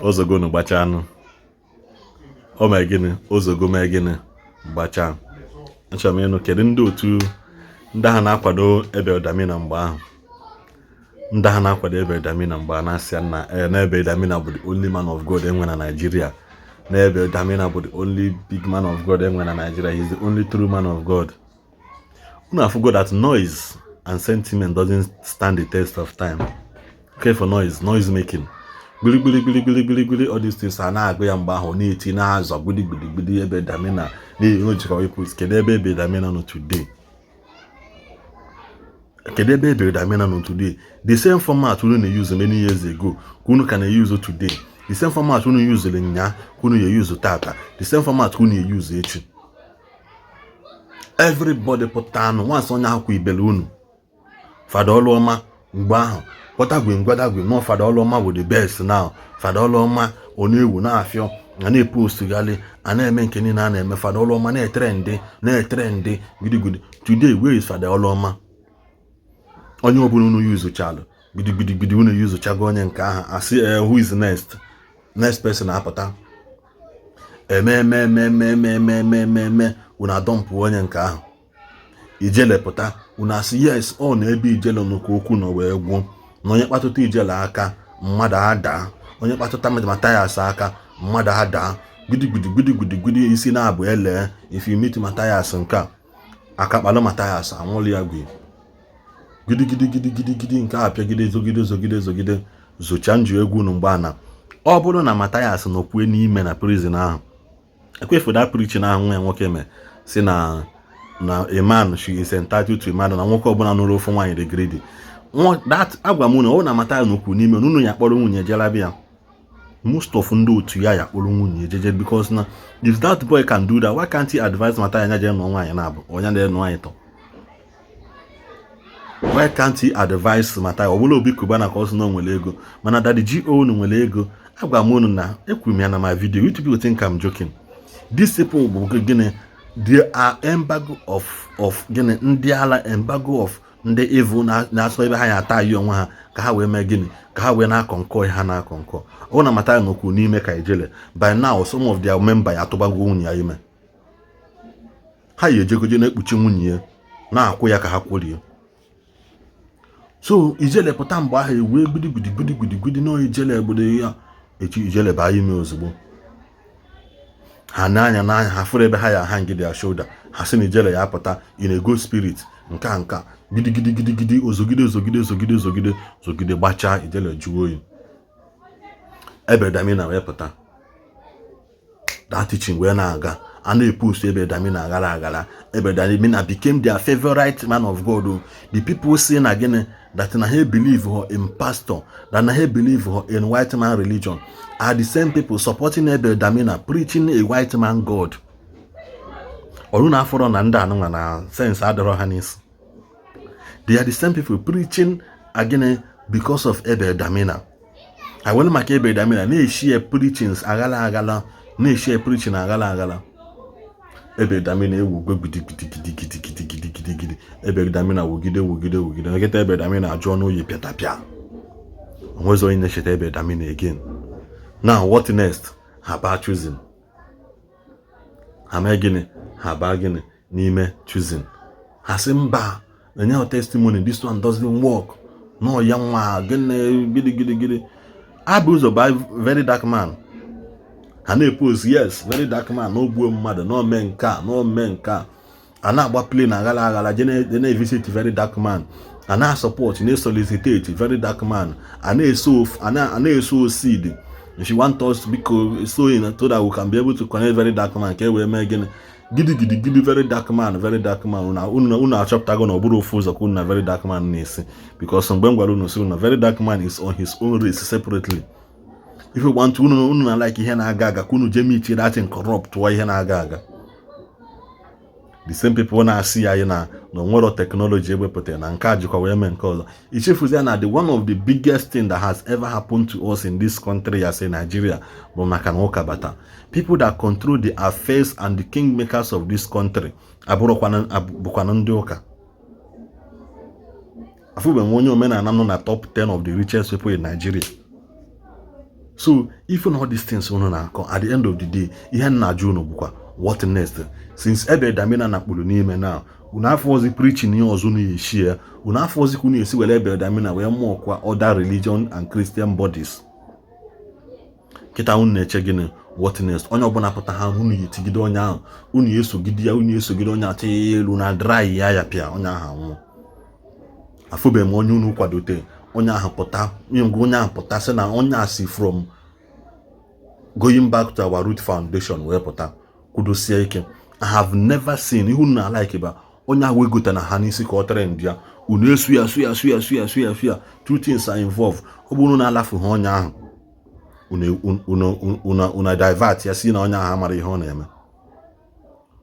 Ozogonu gbachanụ. O mee gịnị? Ozogo mee gịnị? Gbachaa. Achọrọ m ịnụ, kedu ndị otu ndị ahụ na-akwado Abel Damina mgbe ahụ, ndị ahụ na-akwado Abel Damina mgbe a na-asị na na Abel Damina bụ the only man of God enwe na Nigeria, na Abel Damina bụ the only big man of God enwe na Nigeria, he's the only true man of God? Unu afụgo that noise and sentiment doesn't stand the test of time. Okay, for noise, noise making, gbiri gbiri gbiri gbiri gbiri gbiri, all these things a na-agụ ya mgbe ahụ, na-eti na-azọ gbiri gbiri gbiri Abel Damina n'ihi o jikwa wepụ. Kedu ebe Abel Damina nọ today? Kedu ebe Abel Damina nọ today? The same format unu na-use many years ago ka unu ka na-use today. The same format unu use nya ka unu ya-use tata. The same format ka unu ya-use echi. Everybody pụta anụ nwansị onye ahụ kwa ibele unu. Fada Ọlụọma mgbe ahụ pụtagwe ngwadagwe nọ. Fada Ọlụọma bụ the best now. Fada Ọlụọma ọ na-ewu na-afịọ a, na-epostgharị a, na-eme nke niile a na-eme. Fada Ọlụọma na-etrend, na-etrend gidigidi. Today, where is Fada Ọlụọma? Onye ọbụla unu yuzuchalụ gidigidigidi, unu yuzuchago onye nke ahụ, asị, "Who is next?" Next person apụta, eme eme eme eme eme eme eme eme eme, unu adọmpụ onye nke ahụ. Ijele pụta, unu asị yes, ọ na ebe ijele nọ ka okwu nọ wee gwuo na onye kpatụta ijele aka, mmadụ adaa. Onye kpatụta Mathias aka, mmadụ adaa. Gidigidi gidigidi gidi isi na-abụ ele. If you meet Mathias, nke a aka kpalụ Mathias, anwụrụ ya gwi gidigidi gidigidi gidi. Nke a pịagide, zogide zogide zogide, zocha nju egwu unu mgbe a na ọ bụrụ na Mathias nọkwue n'ime na prison ahụ ekwefu that preaching ahụ nwa ya nwoke mee si na a man she is entitled to a man, na nwoke ọbụla nụrụ ofu nwaanyị dị greedy. That agwa m unu, ọ na Mathias nọkwu n'ime unu ya kpọrọ nwunye jelabịa. Most of ndị otu ya ya kpọrọ nwunye jeje, because na if that boy can do that, why can't he advise Mathias ya jee nụọ nwaanyị na-abụ onye na nụọ nwaanyị tọ? Why can't he advise Mathias? Ọ bụla Obi Cubana ka ọ sị na o nwere ego, mana Daddy G.O. unu nwere ego. Agwa m unu na ekwuru m ya na my video. You people think I'm joking. These people bụ gịnị? They are embargo of gịnị? Ndị ala, embargo of ndị evil na-asọ ebe ha ya ata yi onwe ha ka ha wee mee gịnị? Ka ha wee na-akọ nkọ ihe ha na-akọ nkọ. Ọ na Mathias nọkwu n'ime ka ijele, by now some of their member ya atụbago nwunye ya ime. Ha ya ejegoje na-ekpuchi nwunye ya, na-akwụ ya ka ha kwụrie. So ijele pụta mgbe ahụ, ewee gbidi gbidi gbidi gbidi gbidi na ijele obodo ya echi. Ijele baa ime ozugbo. Ha n'anya n'anya ha fụrụ ebe ha ya hang their shoulder. Ha sị na ijele ya apụta in a good spirit. Nke a nka gidigidi gidigidi, ozogide ozogide ozogide ozogide zogide, gbachaa. Ijele jụọ oyi. Abel Damina wee pụta. That teaching wee na-aga, a na-epost Abel Damina aghara aghara. Abel Damina became their favorite man of God o. The people say na gịnị? That na ha believe in pastor, that na ha believe in white man religion, are the same people supporting Abel Damina, preaching a white man God. Ọrụ na afọrọ na ndị anụnwa na sense adịrọ ha n'isi. They are the same people preaching agịnị? Because of Abel Damina, ha were maka Abel Damina na-eshie preachings aghala aghala, na-eshie preaching aghala aghala. Abel Damina ewugo gidigidigidigidigidigidi. Abel Damina wugide wugide wugide. Nkịta Abel Damina ajụọ n'oyi pịatapịa. Onwezi onye na-echeta Abel Damina again. Now what next? Ha baa choosing. Ha mee gịnị? Ha baa gịnị n'ime choosing? Ha sị mba, enye ha testimony, this one doesn't work. No ya nwa gịnị gịnị gịnị gịnị abụ ụzọ by Very Dark Man. Ha na-epost, yes, Very Dark Man na ogbuo mmadụ, na ome nke a, na ome nke a. A na-agba plane aghara aghara je na-evisit Very Dark Man. A na-support, na-solicitate Very Dark Man. A na-eso seed. If you want us, biko sow in so that we can be able to connect Very Dark Man ka e wee mee gịnị? Gidi gidi gidi. Very Dark Man, Very Dark Man, unu achọpụtago na ọ bụrụ ofu ụzọ ka unu na Very Dark Man na-esi, because mgbe m gwara unu si unu na Very Dark Man is on his own race separately. If you want, unu na like ihe na-aga aga ka unu jee meet that thing, corrupt tụọ ihe na-aga aga. The same people na-asị ya anyị na onwero technology ewepụtara na nke a jikwa wee mee nke ọzọ. Ichefuzi ya na the one of the biggest thing that has ever happened to us in this country as a Nigeria bụ maka na ụka bata. People that control the affairs and the kingmakers of this country abụrụkwana bụkwana ndị ụka. Afụbeghị m onye omenala nọ na top 10 of the richest people in Nigeria. So even all these things unu na-akọ, at the end of the day, ihe m na-ajụ unu bụkwa, what next? Since Abel Damina na kpuru n'ime now, unu afọ preaching ihe ọzọ unu eshi ya, unu afọ ozi ka unu esi were Abel Damina wee mụọkwa other religion and Christian bodies. Kịta unu na-eche gịnị? What next? Onye ọbụla pụta ha, unu ya etigide onye ahụ, unu ya esogide ya, unu ya esogide onye atị ya elu na dry ya, ya pịa onye ahụ anwụọ. Afụbeghị m onye unu kwadote, onye ahụ pụta, onye ahụ pụta sị na onye a si from going back to our root foundation wee pụta kwudosie ike. I have never seen ihe unu na-alike ba onye ahụ egota na ha n'isi ka ọ trend ya, unu esu ya, su ya, su ya, su ya, su ya, su ya. Two things are involved. Ọ bụrụ na alafu ha onye ahụ, unu divert ya, si na onye ahụ amara ihe ọ na-eme.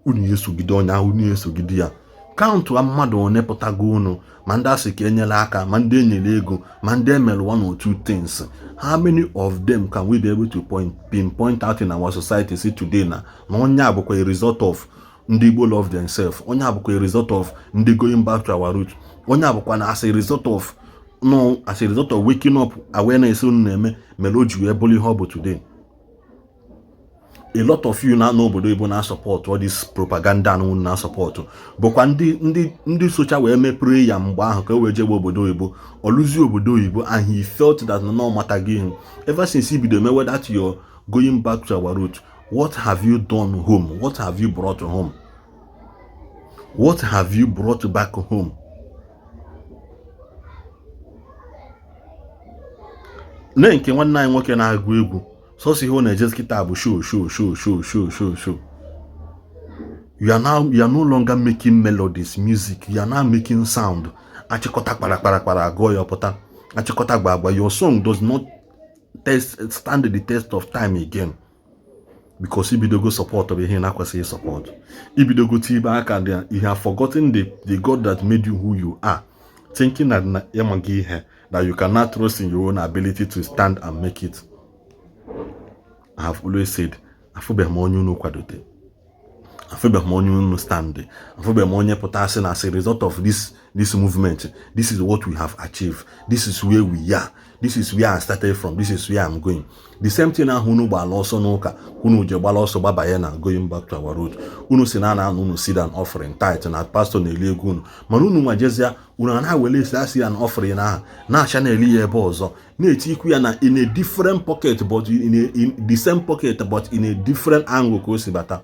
Unu esogide onye ahụ, unu esogide ya. Count mmadụ one pụtago unu, ma ndị asị ka enyela aka, ma ndị enyere ego, ma ndị emere one or two things. How many of them can we be able to pinpoint out in our society, see today na onye a bụkwa a result of ndị Igbo love themselves, onye a bụkwa a result of ndị going back to our root, onye a bụkwa na as a result of, no, as a result of waking up awareness unu na-eme mere o ji wee bụrụ ihe ọ bụ today? A lot of you na n'obodo Igbo na-support all this propaganda na unu na-support bụkwa ndị socha wee mepere ya mgbe ahụ ka e wee jebe obodo oyibo, ọlụzi obodo oyibo, and he felt that na ọ mataghị ihe. Ever since ibido mewe that you're going back to our root, what have you done home? What have you brought home? What have you brought back home? Nne nke nwanne anyị nwoke na-agụ egwu, sọsọ ihe ọ na-eje kịta bụ show, show, show, show, show, show, show. You are no longer making melodies, music. You are now making sound. Achịkọta kpara kpara kpara, agụọ ya, pụta achịkọta gba agba. Your song does not stand the test of time again, because ibidogo support bụ ihe na-akwesịghị support, ibidogo tibe aka. You have forgotten the God that made you who you are, thinking that na ịmaghị ihe, that you cannot trust in your own ability to stand and make it. I have always said, afụbeghị m onye unu kwadote, afụbeghị m onye unu stand, afụbeghị m onye pụta asị na as a result of this movement, this is what we have achieved, this is where we are, this is where I started from, this is where I'm going. The same thing ahụ unu gbala ọsọ n'ụka, unu je gbala ọsọ gbabanye na going back to our root. Unu si na ana unu seed and offering, tithe, na pastor na-eli ego unu, mana unu nwa jezie, unu na-awele esi asị and offering ahụ na-acha na-eli ya ebe ọzọ, na-eti ikwu ya na in a different pocket, but in the same pocket, but in a different angle ka o si bata.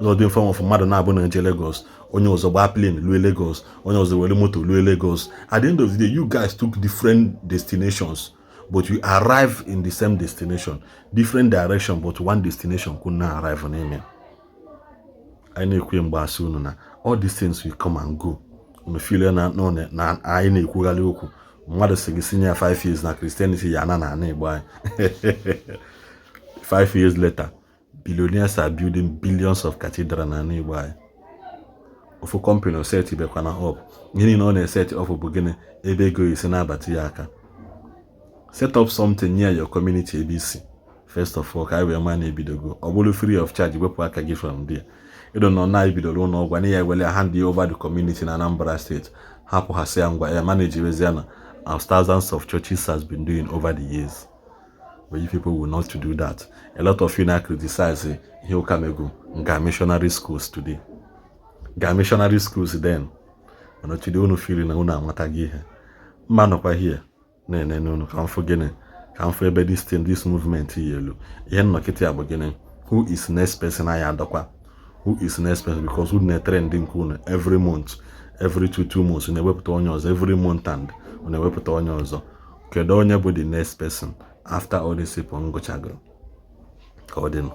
Ụzọ dị mfe of mmadụ na-abụ na-eje Lagos, onye ọzọ gbaa plane lue Lagos, onye ọzọ were moto lue Lagos. At the end of the day, you guys took different destinations, but you arrive in the same destination. Different direction, but one destination could not arrive n'ime. Anyị na-ekwe mgbe asị unu na all these things will come and go. Unu feel na anyị na-ekwugharị okwu. Mmadụ si gị sinye ya 5 years na Christianity ya na ana Igbo anyị. 5 years later, billionaires are building billions of cathedral na ana Igbo anyị. Ofu company set bekwana up, ihe niile ọ na-eset up bụ gịnị? Ebe ego esi na-abata ya aka. Set up something near your community ebe isi first of all, ka anyị wee maa na ebidogo. Ọ bụrụ free of charge, wepụ aka gị from there. Ịdọ nọ na ebidoro ụlọ ọgwụ na ya ewele hand over the community na Anambra State, hapụ ha sị ya ngwa ya manage wezie na, as thousands of churches has been doing over the years. But you people will not to do that. A lot of you now criticize ihe ụka mego nga missionary schools today, ga missionary schools then, mana today unu feel na unu amataghị ihe. Mma nọkwa here na-enene unu ka mfụ gịnị, ka mfụ ebe this thing, this movement yi elu. Ihe nnọkịta ya bụ gịnị? Who is next person anyị adọkwa? Who is next person? Because unu na-etrend nke unu every month, every 2 months na-ewepụta onye ọzọ, every month and unu ewepụta onye ọzọ. Kedu onye bụ the next person after all these people m gụchagoro? Ka ọ dịnụ.